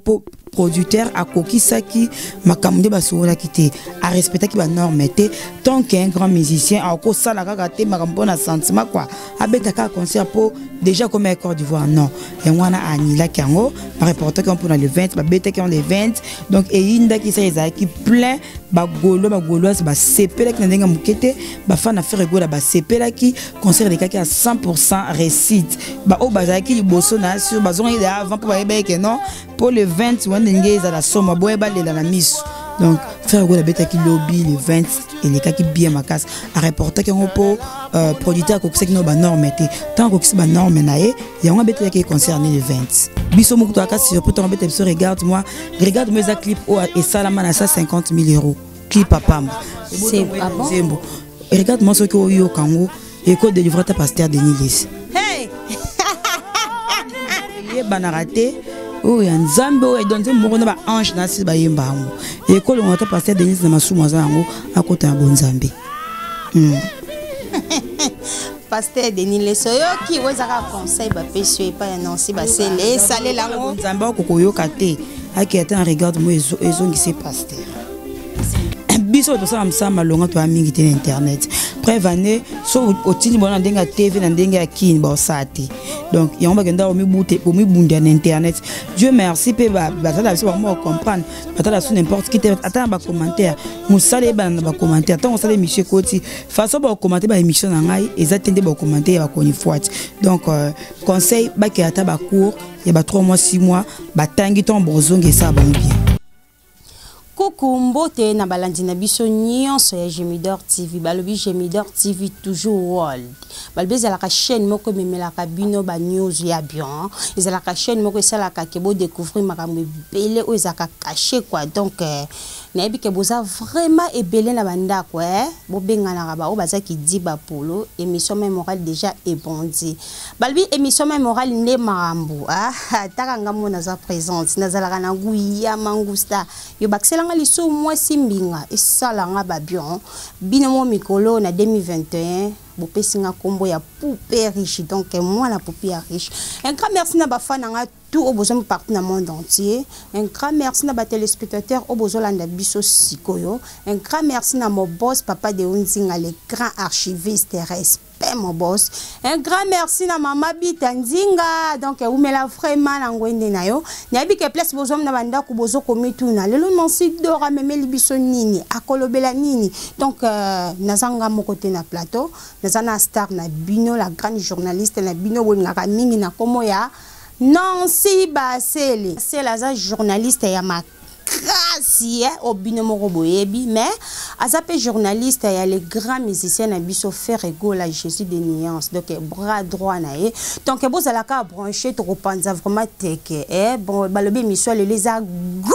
mpo producteur akokisaki makambo nde basololaki te, arespectaki banorme te. Tant qu'un grand musicien akosala kaka te makambo mpo na sentiment quoi, abeta kaka concert mpo déjà comme ya Côte d'Ivoire, non. Yango wana anilaki yango, bareportaki yango mpona le 20, babetaki yango le 20. Donc eyindaki, sa ezalaki plein. Bagaulois, bagauloise basepelaki na ndenge ya moke te. Bafana Ferre Gola basepelaki. Concert elekaki ya 100 réussite. Baoyo bazalaki liboso na sur bazongaki deya avant mpo bayebaki ke non, mpo le 20 wana ndenge ezala soma boye, balela na miso. Donc Ferre Gola abetaki lobi le 20, elekaki bien makasi. Areportaki yango mpo producteur akokisaki no banorme te. Ntango akokisi banorme na ye, yango abetelaki concert ne le 20. Biso moko toyaka surpris ntango abeta biso Regarde moi. Regarde moi eza clip oyo esalama na 150 000 euros, clip apamba. Ah bon? Nzembo Regarde moi, soki oyoka yango, ekodélivre ata pasteur Denis Lessie. Hey! Eyebanaka te oyo ya Nzambe, oyo donc nzembo moko na baange na si bayemba yango, ekolonga ata pasteur Denis na masumu aza yango, akota na bonzambe. Pasteur Denis Lessie, oyoki? Oyo ezaka conseil bapesi yo epai ya Nancy Basele, esalela yango. Nzambe akokoyoka te, akei ata na Regarde moi, ezongisi pasteur. Biso tosala mosala malonga, toya mingi te na internet. Preuve ane, so otindi bona na ndenge ya TV, na ndenge ya kini, baosala te. Donc yango bakenda komibundela na internet. Dieu merci mpe batala biso, bango bacomprendre. Batala so n'importe qui te, ata na bacommentaire. Mosala eyebana na bacommentaire. Ntango osala émission, ekoti façon bacommenter baémission na ngai eza te nde bacommenter ya bakoni foite. Donc conseil, bakela ata bacours ya ba 3 mois, 6 mois, batangi, ntango bozonga, esala bango bien. Kuku, mbote na balandi na biso nyonso ya Gemidor TV. Balobi Gemidor TV toujours world. Balobi ezalaka chaîne moko ememelaka bino banews ya bien, ezalaka chaîne moko esalaka ke bodécouvrir makambo ebele oyo ezalaka caché quoi. Donc nayebi ke boza vraiment ebele na bandako, bobenganaka baoyo baza kidiba polo. Émission Même Morale déjà ebondi. Balobi émission Même Morale nde makambo. Ataka nga mo naza présente, nazalaka na nguya mangusta yo bakiselanga liso mwasi mbinga esalanga babion. Bino mo mikolo na 2021 bopesi nga nkombo ya poupée riche, donc mwana poupée ya riche. Un grand merci na bafan na nga tout oyo bozwami partout na monde entier. Un grand merci na batéléspectateur oyo bozolanda biso sikoyo. Un grand merci na mon boss, papa de Nzinga, le grand archiviste, respect mon boss. Un grand merci na mama Bita Nzinga, donc umela vraiment na ngwende na yo. Nayebi ke place bozwami na bandako, bozokomituna lelo Nancy Dora amemeli biso nini, akolobela nini. Donc naza nga moko te na plateau, naza na star na bino, la grande journaliste na bino bolingaka mingi na komo ya Nancy Basele. Basele aza journaliste ya makasi, oyo bino moko boyebi, mais aza mpe journaliste ya le grand musicien na biso Ferre Gola, Jésus de nuance, donc bras droit na ye. Donc bozalaka branché, tokopanza vraiment teke. Bon, balobi émission lelo eza goût.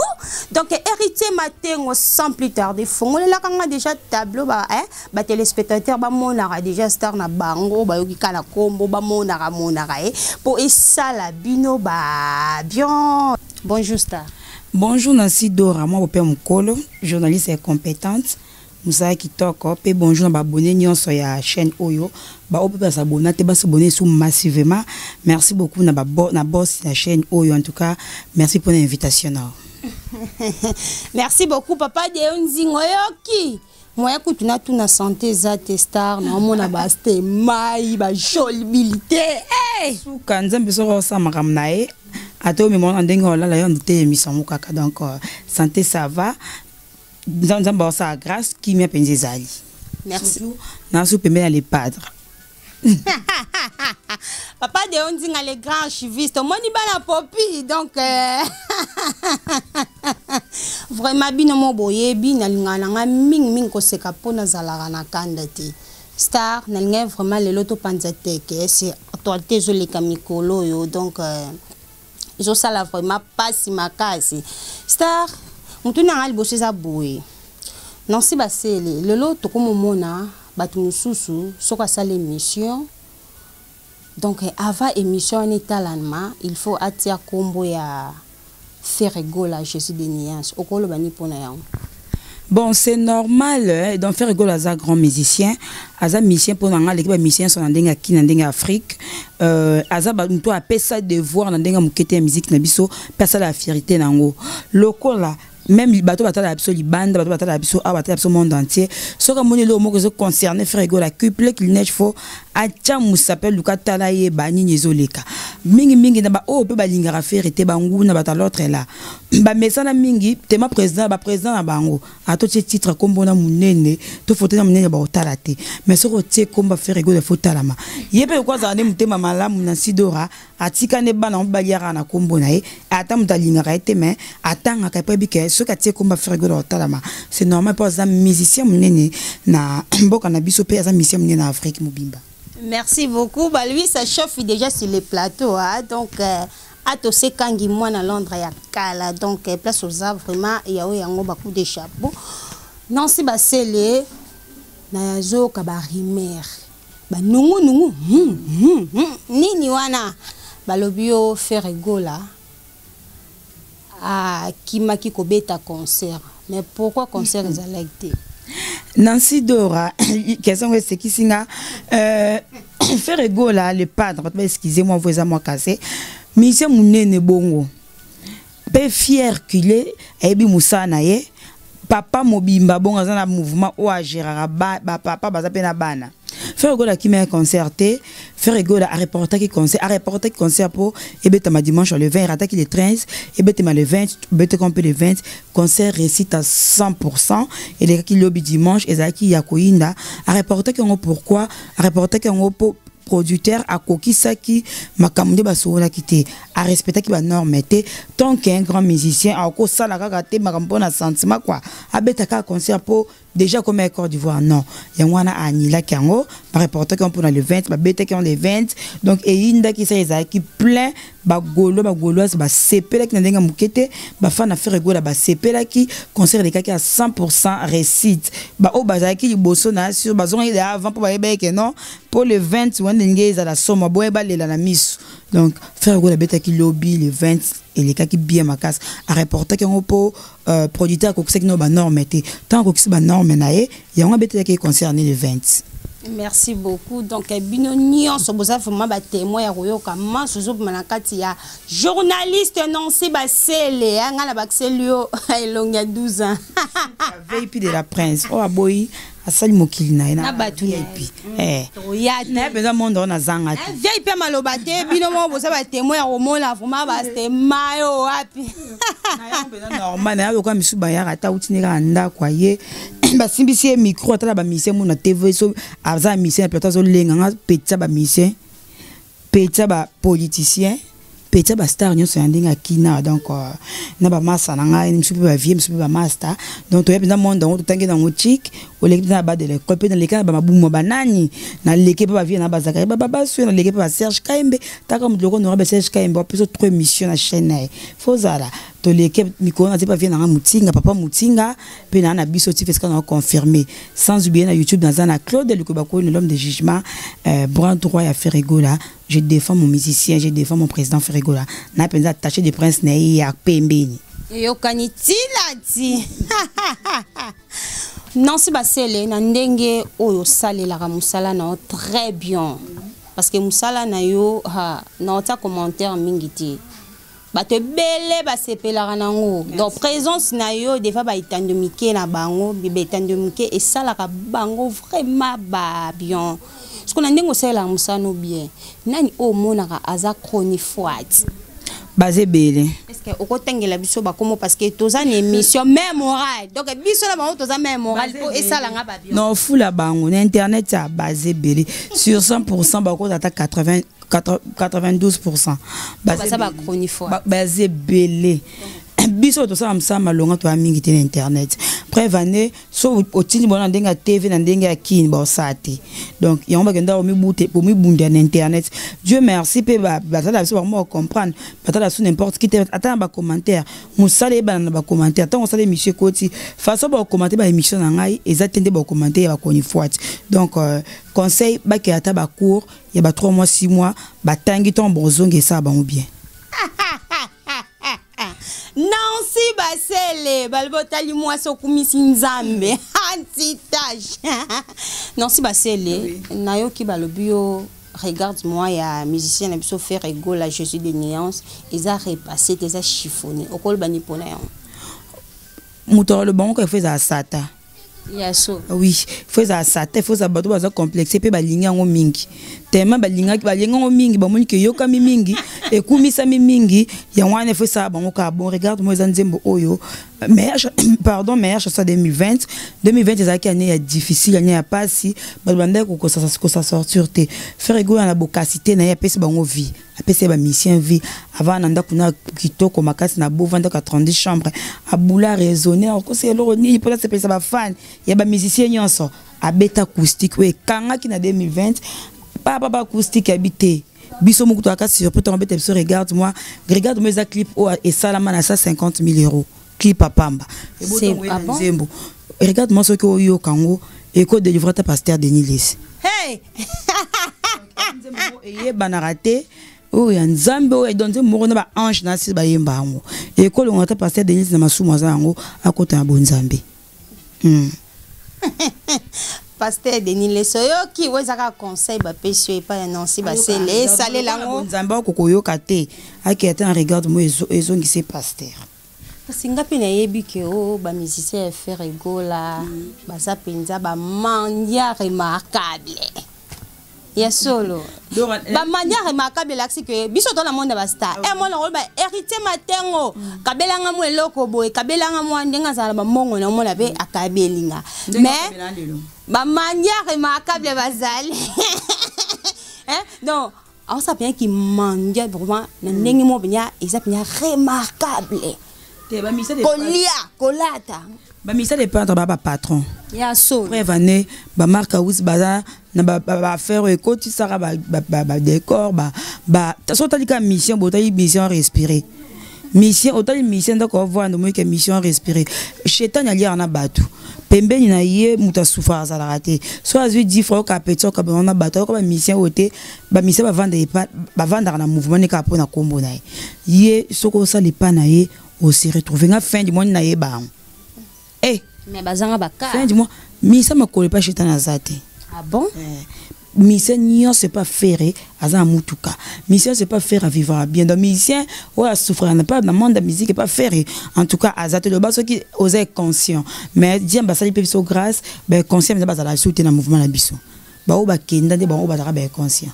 Donc héritier Matengo, sans plus tarder, fongolelaka nga déjà tableau ba batéléspectateur bamonaka déjà star na bango, bayoki kaka na nkombo, bamonaka monaka ye mpo esala bino ba bien. Bonjour star. Bonjour Nancy Dora, mwa bope mokolo, journaliste compétente, mosala kitoko. Mpe bonjour na baabonné nyonso ya chaîne oyo. Baoyo mpe basabona te, basabone su massivement. Merci beaucoup na boss ya chaîne oyo. En tout cas, merci mpona invitation na. Merci beaucoup papa Deo Nzingo. Oyoki moya kutu natuna, santé eza te star? Naomona baste mai bajolibilité, hey! Suka Nzambe soki osala makambo na ye, ata omema na ndenge olala yo nde émission mo kaka. Donc santé ça va, Nzambe aosala grâce, kimia mpenza ezali. Merci. Nasu pembeni ya le padre. Papa Deo Nzinga, le grand archiviste, omoni bana popi. Donc vraiment bino mo boyebi, nalingaka na nga mingimingi koseka mpo nazalaka na kanda te. Star, nalingai vraiment lelo topanza teke, c'est actualité ezoleka mikolo oyo. Donc ezosala vraiment mpasi makasi. Star, motu na nga liboso eza boye: Nancy Basele, lelo tokomomona bato mosusu soki asala émission, donc avant émission wana etalama, il faut atia nkombo ya Ferre Gola, Jésus de nuance. Okoloba nini mpona yango? Bon, c'est normal, hein. Donc Ferre Gola aza grand musicien, aza musicien mpo na nga aleki bamusicien nyonso na ndenge ya kini, na ndenge ya Afrique. Aza moto apesa devoir na ndenge ya moke te ya musique na biso, mpe asala ya fierté na yango. Lokola même bato batalaka biso libanda, bato batalaka biso awa, batalaka biso monde entier, soki amoni eloko moko ezoconcerne Ferre Gola, couple qu'il neige, faut atya mosape, aluka tala, yeba nini ezoleka. Mingimingi na baoyo mpe balingaka Ferre te, banguna, bato l'autre là, bamesana mingi tema président, baprésident na bango. Ata otie titre, kombo na monene to foto na monene, baotala te. Mais soki otie kombo Ferre Gola, faut talama. Ye mpe lokola azala nde motema malamu na Sidora, atika nde bana ngo baliaka na kombo na ye. Ata moto alingaka ye te, mais atangaka mpo yebi ke soki atie kombo Ferre Gola, otalama. C'est normal, mpo aza musicien monene na mboka na biso, mpe aza musicien monene na Afrique mobimba. Merci beaucoup. Bah, lui, ça chauffe déjà sur les plateaux. Hein? Donc, atosekangi mwana Londres ya kala. Donc, place aux arbres, vraiment, il y a eu un coup de chapeau. Nancy Basele, nazoyoka barumeur, banungunungu, Nini wana? Balobi yo Ferre Gola akimaki kobeta concert. Mais pourquoi concert ezalaki te? Nancy Dora, question ngo esekisi nga. Ferre Gola le padre, bato ba excusez moi, vo eza mwa kase musicien monene bongo mpe fier qu'il est, ayebi mosala na ye. Papa mobimba bongo aza na mouvement oyo agéraka bapapa, baza mpe na bana. Ferre Gola akima concert te. Ferre Gola areportaki concert, areportaki concert mpo ebetama dimanche le 20, erataki le 13, ebetama le 20, betaka mpe le 20. Concert réussite à 100, elekaki lobi dimanche, ezalaki ya koyinda. Areportaki yango pourquoi? Areportaki yango mpo producteur akokisaki makambo nde basololaki te, arespectaki banorme te. Tant qu'un grand musicien akosala kaka te makambo mpo na sentiment quoi, abeta kaka concert mpo déjà comme ya Côte d'Ivoire, non. Yango wana anilaki yango, bareportaki yango mpona le 20, babetaki yango le 20. Donc eyindaki, sa ezalaki plein. Bagaulois, bagauloise basepelaki na ndenge ya moke te. Bafan na Ferre Gola basepelaki. Concert elekaki ya 100 réussite. Baoyo bazalaki liboso na sur bazongaki de avant mpo bayebaki ke non, mpo le 20 wana ndenge ezala soma boye, balela na miso. Donc Ferre Gola abetaki lobi le 20, elekaki bien makasi. Areportaki yango mpo producteur akokisaki no banorme te. Ntango akokisi banorme na ye, yango abetelaki concert le 20. Merci beaucoup. Donc bino nyonso boza vraiment batémoin ya koyoka manso ozobima na kati ya journaliste Nancy Basele. Ngai na bakiseli yo elongi ya 12 ans. VIP de la prince oyo aboyi asali mokili na ye. Na bato. VIP na ye mpenza, monde oyo nazanga te. VIP maloba te. Bino moko boza batémoin ya komona vraiment basema yo wapi. Normal na ye lokola misu bayaka, ata uti ne kaka ndako aye, basimbisi ye micro, atala bamusicien mona TV. So aza musicien na plateau, azolenga nga petisa bamusicien, petisa bapoliticien, petisa bastar nyonso ya ndenge akina. Donc na bamasa na ngai misu mpe bavie misu mpe bamaster. Donc toya mpenza monde yango, totangi nango chik, oleki mpenza na ba de l'école, mpe naleki na bamabumu banani, naleki mpe bavie na bazakari bababasu, naleki mpe baserge Kaembe. Taka moto loko nora baserge Kaembe wapesa trop émission na chaîne na ye, fozala toleki mikolo na te. Bavie nanga Motinga, papa Motinga mpe naa na biso ti fesika na confirmé. Sans oublier na YouTube naza na Claude Lukobakono, l'homme de jugement, bras droit ya Ferre Gola. Je défends mon musicien, je défends mon président Ferre Gola, na mpenza attaché de prince na ye ya pembeni. Eyokani ntina ti Nancy Basele na ndenge oyo osalelaka mosala na yo très bien, parce que mosala na yo ha, na otia commentaire mingi te, bato ebele basepelaka nango. Donc présence na yo defa baetando mike na bango, baetando mike esalaka bango vraiment babion. Soki na ndenge osalelaka mosala no bien, nani oyo omonaka aza chronifoite? Baza ebele. Est-ce que okotangela biso bakomo? Parce que toza na émission même moral, donc biso na bango toza même moral mpo esalanga babion. Na ofula bango na internet ya baza ebele. Sur 100, bakoza ata 80, 92. Baza bachronifoite. Baza ebele. Biso tosala mosala malonga, toya mingi te na internet. Preuve ane, so otindi bona na ndenge ya TV, na ndenge ya kini, baosala te. Donc yango bakenda komibunda na internet. Dieu merci, mpe batala biso, bango bacomprendre. Batala biso n'importe qui te, ata na bacommentaire. Mosala eyebana na bacommentaire. Ntango osala émission, ekoti façon bacommenter baémission na ngai eza te nde bacommenter ya bachronifoite. Donc conseil, bakela ata bacours ya ba 3 mois, 6 mois, batangi, ntango bozonga esala bango bien. Nancy Basele balobi otali mwasi okumisi Nzambe anti-tache. Nancy Basele, oui. Nayoki balobi yo regarde moi ya musicien na biso Ferre Gola Jésus de nuance eza repassé te, eza chiffonné, okoloba ni mpona yango? Moto aloba ngo kaka, ezala sata. Ya so. Oui, faut ezala sata, faut ezala bato baza complexe mpe balingi yango mingi, tellement balingaki, balingi yango mingi, bamoni ke eyokami mingi, ekumisami mingi, yango wana faut esala bango kaka. Bon, regarde moi eza nzembo oyo meilleure, pardon, meilleure chanson 2020. 2020 ezalaki année ya difficile, année ya pasi, bato bandaki kosa sortir te. Ferre Gola na bokasi te na ye, apesi bango vie, apesi ye bamusicien vie. Avant na ndako na kitoko makasi na bova, ndako ya 32 chambre, abula raisonné, akosi eloko nini mpo asepelisa bafan ya bamusicien nyonso. Abeta acoustique oyo ekangaki na 2020, papa ba acoustique yabi te. Biso moko toyaka surpris ntango abeta biso regarde moi regarde moi Eza clip oyo esalama na 150 000 euros, clip apamba. Nzembo regarde moi, soki oyoka yango, ekodélivre ata pasteur Denis Lesi. Hey! Eyebanaka te oyo ya Nzambe, oyo donc nzembo moko na baange na si bayemba yango, ekolonga ata pasteur Denis na masumu aza yango, akota na bonzambe. Pasteur Denis Leso, oyoki oyo ezaka conseil bapesi yo epai ya Nancy Basele, esalela yango. Nzambe akokoyoka te, akea te na regarde mo ezongisi pasteur. Kasi nga mpe nayebi ke o bamusicien ya Ferre Gola baza mpenza bamandia remarquable ya solo. Bamania remarquable elakisi ke biso to na monde ya bastar e mona koloba Héritier Matengo kabelanga mwa eloko boye, kabelanga mwa ndenge azala na bambongo na omona mpe akabelinga, mais bamania remarquable bazali. Donc aosa mpenza kimandia vraiment na ndenge moko mpenza eza mpenza remarquable, kolia, kolata. Bamisa de peintre ba bapatron. Ya solo. Preuve ane bamarque house baza na baaffaire oyo ekotisaka badécor. So otali kaka mission boye, otali mission respirer, mission otali mission ndako ovanda, omoni ke mission respirer. Shetani aliaka na bato pembeni na ye, moto asufaka azalaka te. So azwi 10 fois, oyoka petit okabana na bato, ayoka bamission oyo te. Bamission bavandaka na mouvement ne kaka mpo na nkombo na ye. Ye soki osala epa na ye, ose retrouve. Nga fin du mois nayeba yango. Eh, mais bazanga baka. Fin du mois misa makolo epa shetani aza te. Ah bon? Eh, musicien nyonso epa Ferre aza na mutuka, musicien nyonso epa Ferre avivra bien. Donc musicien oyo asouffraka na pa na monde ya musique epa Ferre, en tout cas aza te. Loba soki oza conscient, mais diam basali mpe biso grâce, baconscient mpenza bazala su te na mouvement na biso. Baoyo bakenda nde bango bazalaka baconscient.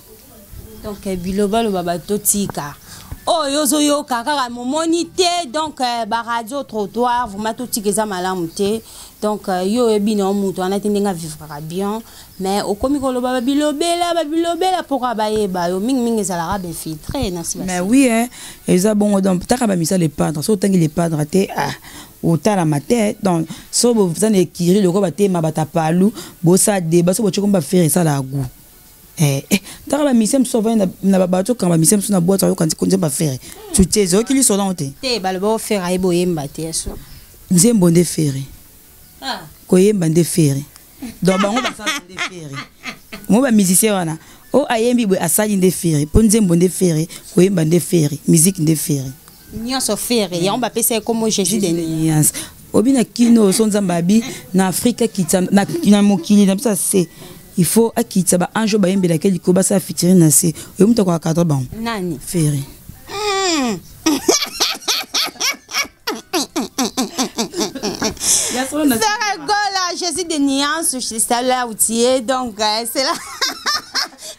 Donc bilobaloba batotika oyo ozoyoka kaka momoni te. Donc baradio trottoir vraiment totika, eza malamu te. Donc yo oyebi na yo moto wana te ndenge avivraka bien, mais okomi koloba babilobela babilobela mpo kaka bayeba yo mingimingi, ezalaka bainfiltré na Mais oui hein, eza bongo. Donc taka bamisa le padre, so otangi le padre te, ah, otalama te. Donc so boza na ekiri loko batema bata palu, bosala débat, so botie komba Ferre, esalaka goût. Eh, eh, taka bamisien mosusu avandi na bato, okanga bamisien mosusu na boîte, ayoka nzembo Ferre tutie, ezoyoki liso nango te. Te, baloba oFerre ayebi oyemba te so. Nzembo nde Ferre, koyemba nde Ferre. Donc bango basala nde Ferre mo bamusicien wana oyo ayembi boye asali nde Ferre, mpo nzembo nde Ferre, koyemba nde Ferre, musique nde Ferre. Nyonso Ferre, yango bapesa ye kombo Jésus de nuance. Obi na kino so Nzambe abi na Afrika akitisa na mokili na biso ase, il faut akitisa baange oyo bayembelaki likolo, basala featuring na se oyo moto akoka cadre bango. Nani? Ferre. Ferre Gola, Jésus de nuance, c'est là où tu es, donc c'est là.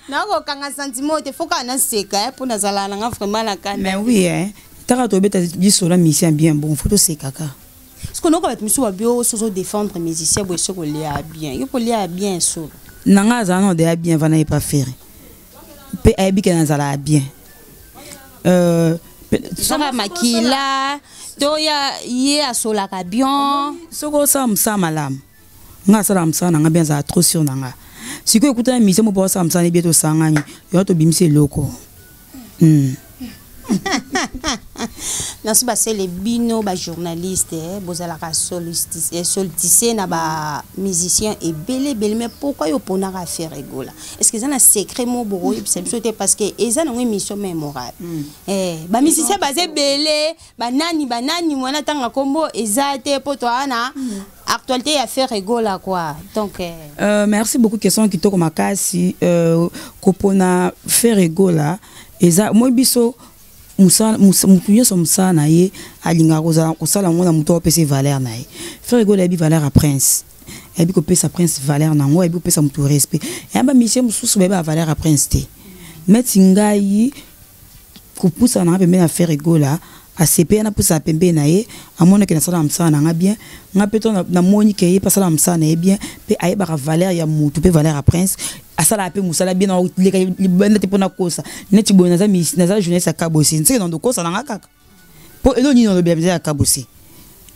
Nakokanga sentiment te, faut kaka naseka mpo nazala nanga vraiment na kanda. Mais oui hein, taka tobeta lisolo mission bien, bon, faut tosekaka. Parce que noka bato mosusu babi oyo sozo défendre musicien boye, soki olia bien, yo kolia bien solo. Na nga azala na odeya bien, vana ye pa Ferre mpe ayebi ke nazalaka bien. Saka makila to ya ye asolaka bien. Soki osala mosala malamu, nga asalaka mosala na nga bien, azala trop sûr na nga. Sikoyo ekutana mission mo mpo osala mosala ne bien, tosangani yo, tobimisi eloko. Nasi basele bino bajournaliste, bozalaka sollicité na bamusicien ebele ebele, mais pourquoi yo oponaka Ferre Gola? Est ce que eza na secret mo bokoyebisa biso te? Parce que eza nango émission mémorable. Bamusicien baza ebele, banani banani wana, ntanga nkombo eza te mpo toa na actualité ya Ferre Gola quoi, donc Merci beaucoup, question kitoko makasi. Kopona Ferre Gola eza moi biso mutu nyonso mosala na ye alingaka kosala yango na motu apesa valeur na ye. Ferre Gola ayebi valeur ya Prince, ayebi kopesa Prince valeur nango, ayebi kopesa motu respect. Eya bamusicien mosusu bayeba valeur ya Prince te. Neti ngai, kopusana nanga pembeni ya Ferre Gola, asepe napusana pembeni na ye, amonaki nasala mosala na nga bien. Nga mpe to namoni ke ye mpe asala mosala na ye bien, mpe ayebaka valeur ya mutu mpe valeur ya Prince, asalaka mpe mosala bien. Leka libanda te mpona kosa neti boye. Naza journaliste ya Kabose, nseke na ndokosa nanga kaka mpo elo nini nalobela mpenza ya Kabose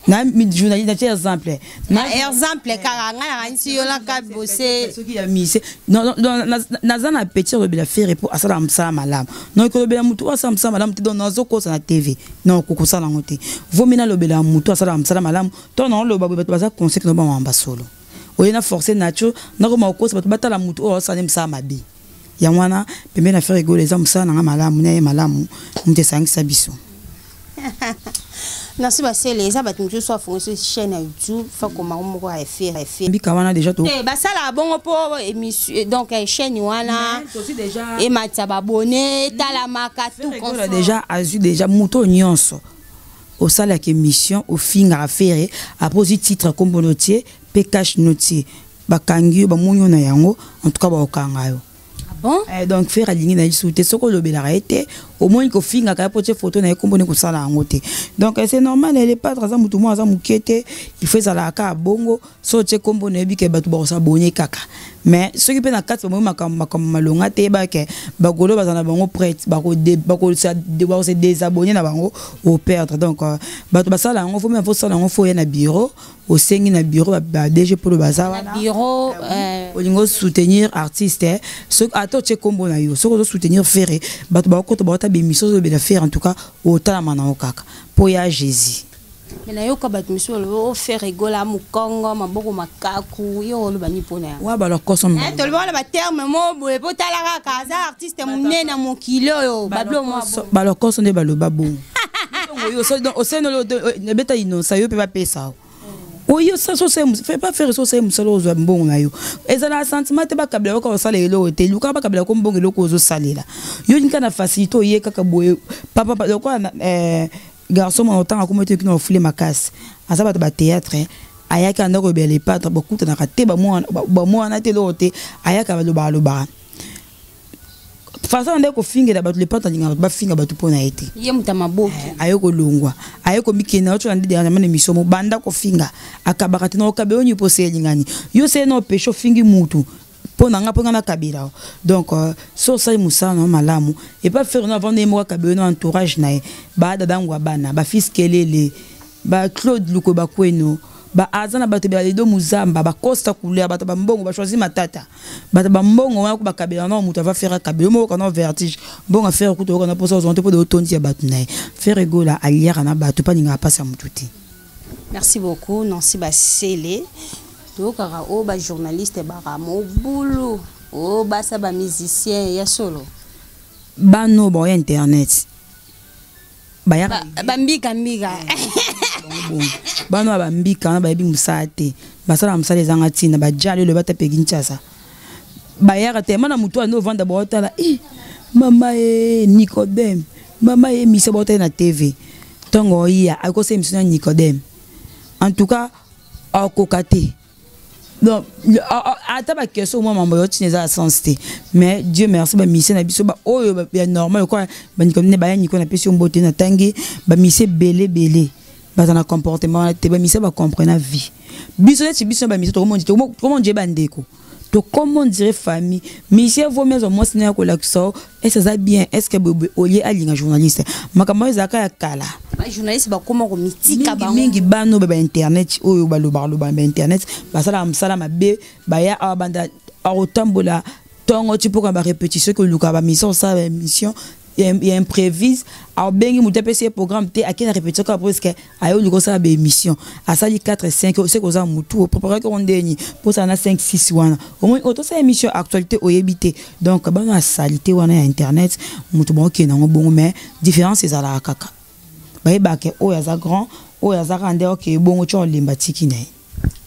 na journaliste. Natie exemple. Na exemple kaka, ngai nakanisi yo na Kabose. Soki ya mise, naza na petit alobela Ferre mpo asalaka mosala malamu. Donc kolobela motu oyo asala mosala malamu te, donc nazokosa na TV, non, kokosala yango te. Vomi nalobela motu asalaka mosala malamu to naoloba boye, bato baza conseil no bamamba solo oye na force nature nakoma kokosa bato batala motu oyo asala mosala mabe. Yango wana pembeni na Ferre Gola eza mosala nanga malamu na ye malamu, moto esangisa biso. Nasi basele eza bato mosusu afongisi chaîne ya YouTube, fakoma moko ya Ferre Ferre. Mbika wana déjà to te basalaka bongo mpo émission, donc chaîne wana ematisa babone, etalamaka tout. Déjà azwi déjà moto nyonso osalaka émission ofingaka Ferre, après ozwi titre nkombo notie mpe cache notie, bakangi yo, bamoni yo na yango, en tout cas bakokanga yo. Ah bon? Donc Ferre alingi na biso te. Soki olobelaka ye te, omoni kofingaka ye po tie photo na ye, kombo kosala yango te. Donc c'est normal, ele padre aza motu moko aza moke te, il faut ezalaka kaka bongo. So otie kombo, nayebi ke bato bakosabone kaka, mais soki mpe na kati bamoi makambo malonga te, yebake bagolo baza na bango prête, bakose désabonner na bango, operdre. Donc bato basala yango, faut même fosala yango, faut oya na bureau, osengi na bureau ba DG polo baza wana. Bureau. Olingi osoutenir artiste, soki ata otie kombo na yo, soki ozosoutenir Ferre, bato bakokota, bakota bémission, ozobela Ferre, en tout cas otalama na yo kaka mpo ya Jésus. Me nayoka bato misusu balobi o Ferre Gola mokongo maboko makaku. Yo oloba ni mpona yango? Wa balokoso. Toloba wana baterme mo boye mpo tala kaka aza artiste monene na mokili oyo bablo mwa. Balokoso nde baloba bongo. Oseni ebeta inosa yo mpe bapesa oyo fait pas faire so osali mosala, ozwa mbongo na yo. Ezala sentiment te. Bakabela kaka osala eloko te, luka bakabela ko mbongo eloko ozosalela yo linka na facilité oye kaka boye papa lokola garçon mwana otanga kombo te kino ofule makasi, aza bato bathéâtre, ayaki anda koyebela le padre, bakutanaka te, bamwana te, eloko te, ayaka balobaka lobaka façon nde kofingela bato. Le padre alingaka bato bafinga bato mpo na ye te. Ye moto ya maboki. Aye kolongwa, aye komikende otyo na nde dernièrement na émission mo banda kofinga, akabaka te na okabe oyo mpo se elingani yo se na opeshe ofingi mutu mpo na nga, mpo nga nakabela. Donc so osali mosala na yo malamu, epa Ferre no avant ye moko akabela na entourage na ye, baadadango ya bana bafils kelele, baclaude luko, bakweno aza na bato baledo muzamba, bacosta couleur, bato bambongo bachoisi matata, bato bambongo wana ko bakabela na moto ava Ferre akabela yo moko kana vertige mbongo Ferre kuta okana mposa ozwa te mpo de otondi ya bato na ye. Ferre Gola aliaka na bato mpo alingaka mpasi ya motu te. Merci beaucoup, Nancy Basele. Toyokaka oyo bajournaliste baka mobulu oyo basa bamusicien ya solo. Bano baoya internet bayaka bambika mbika. Bano ya bambika wana bayebi mosala te, basalaka mosala ezanga ntina, bajali oyo bata peki ntiasa bayaka te mana motu wana ovanda baotala e mama e Nicodème, mama ye émission baotala na TV. Ntongo oya akosa émission na Nicodème, en tout cas akoka te. Donc ata baquestion mwa mambo yo ntina eza ya sens te. Mais Dieu merci, bamusicien na biso oyo ya normal lokola banicodème baya niko napesi yo mbote, natangi bamusicien ebele ebele baza na comportement wana te. Bamusicien bacomprena vie biso neti biso na bamusicien tokomo ndie bandeko, tokomo ndire famille. Musicien vomi azwa mwasi na ya kolakisa o est aza bien, est ce que boye olie alinga journaliste, makambo oyo ezalaka ya kala. Bajournaliste bakóma komitika bango mingi. Bano ba bainternet oyo balobaka loba na bainternet, basalaka mosala mabe, baya awa banda akotambola ntongo ti mpoka barépétition, koluka bamission, osala baémission. ya imprévise, abengi moto, apesi ye programme te, akei na répétition kaka presque, aye olingi osala baémission, asali 4 5, seke oza motu opreparaki yango ndeni mposala na 5 6 wana, omoni otosala émission actualité oyebi te. Donc bana asali te wana ya internet, moto baokende yango bongo, mais différence ezalaka kaka, bayebaka oyo aza grand, oyo aza kaka nde oke bongo ti olemba tiki na ye.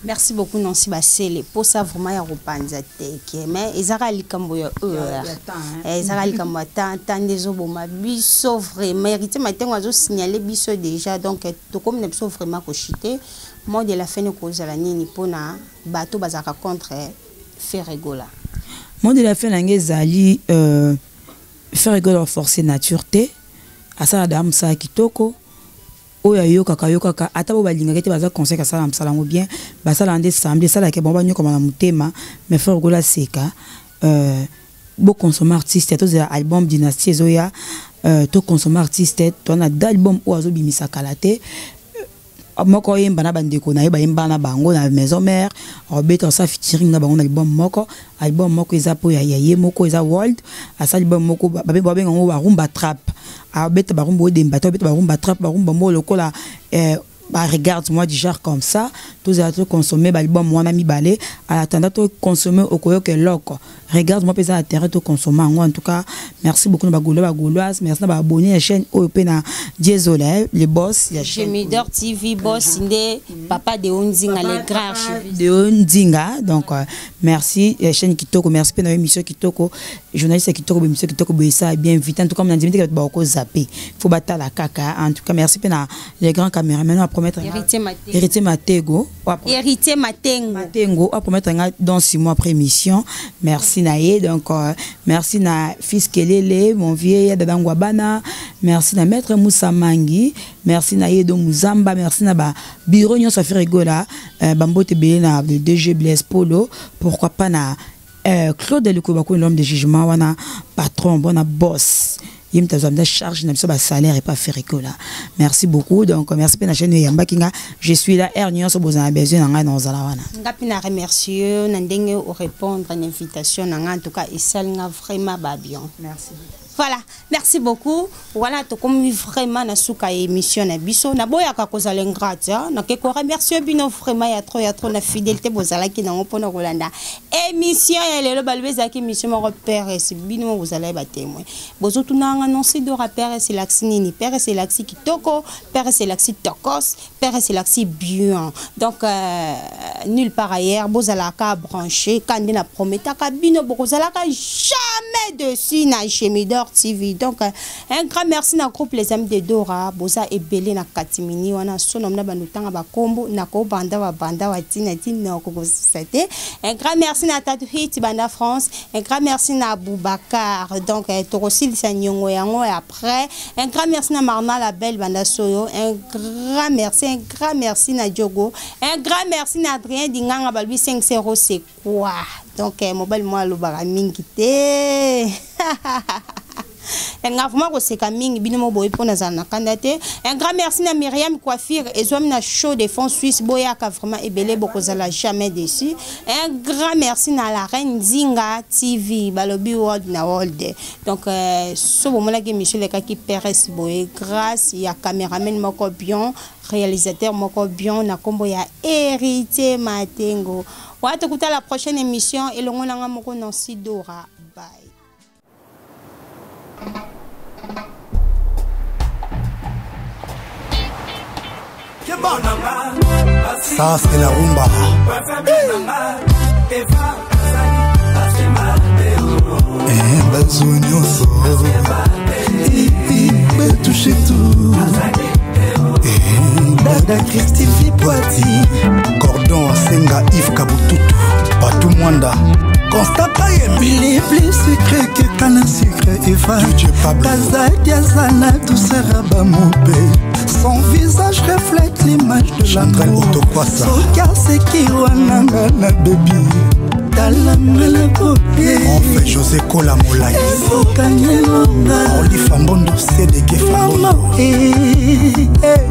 Merci beaucoup, Nancy Basele. Posa vraiment ya kopanza teke, mais ezaka likambo ya heure, ezaka likambo ya temps. Temps nde ezoboma biso vraiment. Héritier Matengo azosignale biso déjà, donc tokomi na biso vraiment kochite. Mot de la fin ekozala nini mpona bato bazalaka contre Ferre Gola? Mot de la fin na ngai ezali Ferre Gola force nature te, asala daa mosala kitoko oyo ayokaka ayokaka, ata bo balingaki te, baza conseil, asala mosala yango bien, basala nde samedi esalaka bango banyokama na motema. Mais Ferre Gola seka boconsommer artiste, tozela album Dynastie ezoya, toconsommer artiste toana da album oyo azobimisa kala te. Moko oyemba na bandeko na ye, bayemba na bango na Maison Mère, obeta, osala featuring na bango na album moko. Album moko eza mpo ya ye moko, eza world. Asali album moko, babenga yango barumba trap, abeta barumba odemba te, abeta barumba trap, barumba moko lokola bah, regarde moi du genre comme ça. Tozala toconsommer baalbum wana mibale, en attendant toconsommer, okoyoka eloko regarde moi mpe eza na terrain, toconsommer yango. En tout cas, merci beaucoup na bagaulois, bagauloise, merci na baabonné ya chaîne oyo mpe na Diesola, le boss ya chaîne Gemidor TV, boss nde papa de Nzinga, le grand archiviste. De Nzinga. Donc merci chaîne kitoko, merci mpe na émission kitoko, journaliste kitoko, émission kitoko boye, ça bien vite. En tout cas, nandimi te bato bakozape, faut batala kaka. En tout cas, merci mpe na les grands caméramans à promettre. Héritier Matengo. Héritier Matego. Héritier Matengo. Matengo à promettre dans 6 mois après émission. Merci na ye. Donc merci na fils Kelele, mon vieil Dada Ngwabana, merci na maître Moussa Mangi, merci na Yedo Muzamba, merci na ba bureau nyonso Ferre Gola, bambote ebele na le DG Blaise Polo, pourquoi pas na Claude Lukubaku, l'homme de jugement wana, patron bona boss, ye moto azwa nda charge na biso basalaire epa Ferre Gola. Merci beaucoup. Donc merci mpe na chaîne eyambaki nga. Je suis là heure nyonso bozala besoin na ngai, na ozala wana. Nga mpe na remercie na ndenge orépondre na invitation na nga. En tout cas, esali nga vraiment babion. Merci. Voilà, merci beaucoup. Voilà, tokomi vraiment na suka ya émission na biso. Naboyaka kozala ingrate, nake koremercie bino vraiment ya trop, ya trop na fidélité bozalaki nango mpona kolanda émission ya lelo. Balobi ezalaki émission moko PRS, bino moko bozalaki batémoin. Bozotunanga Nancy Dora, PRS elakisi nini? PRS elakisi kitoko, PRS elakisi tokos, PRS elakisi bien. Donc nulle part ailleurs, bozalaka branché ka nde na prometaka bino, bokozalaka jamais dessus na Chemidor TV. Donc un grand merci na groupe Les Amis de Dora, boza ebele na katimini wana, sono na bando tanga bakombo na kobanda babanda wa tina tina okokosisa te. Un grand merci na Tatu Hit banda France, un grand merci na Aboubacar. Donc tokosilisa niongo yango après. Un grand merci na Marna la Belle banda Soyo, un grand merci, un grand merci na Diogo, un grand merci na Adrien Dinganga. Balbi 5 0, c'est quoi? Donc mobali mwa alobaka mingi te, nga vraiment koseka mingi, bino mo boye mpo nazala na kanda te. Un grand merci na Myriam Coiffure, ezwami na Show de Fonds Suisse, boyaka vraiment ebele, bokozala jamais déçu. Un grand merci na la reine Nzinga TV, balobi world na world. Donc so bomonaki émission elekaki PRS boye, grâce ya caméraman moko bien, réalisateur moko bien na nkombo ya Héritier Matengo. Wa tokuta la prochaine émission elongo nanga moko Nancy Dora. Bye. Ça, c'est la rumba. Eh, bazo nyonso batouche tout. Dada Christifi Poati, Gordon Asenga, Yves Kabututu, Patou Mwanda, Constant Kayembe. Il est plus sucré que canne à sucre, Eva. DJ Pablo. Kazadi aza na douceur ya bamope. Son visage reflète l'image de Chantal l'amour. Otokwasa. Soki aseki wana nga na bebi, talanga na kope. Enfin José Kola Molai. Ezokangelonga. Orli Fambondo, CDK mama. Fambondo. Eh, eh.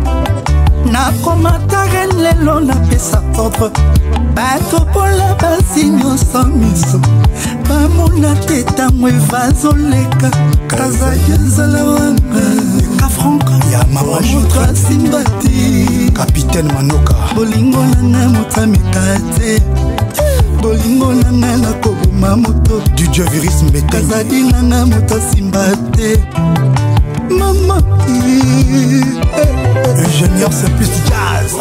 Nakoma reine lelo, napesa ordre, bato mpola basi nyonso miso bamona te ntango. Ntango evazoleka Kazadi azala wanga. Eka Frank ya mama. Moto asimba te. Capitaine Manoka. Bolingo nanga moto ameka te. Bolingo nanga nakoboma moto. DJ Virus Mbete. Kazadi nanga moto asimba te. Mama. Ingénieur, c'est plus jazz.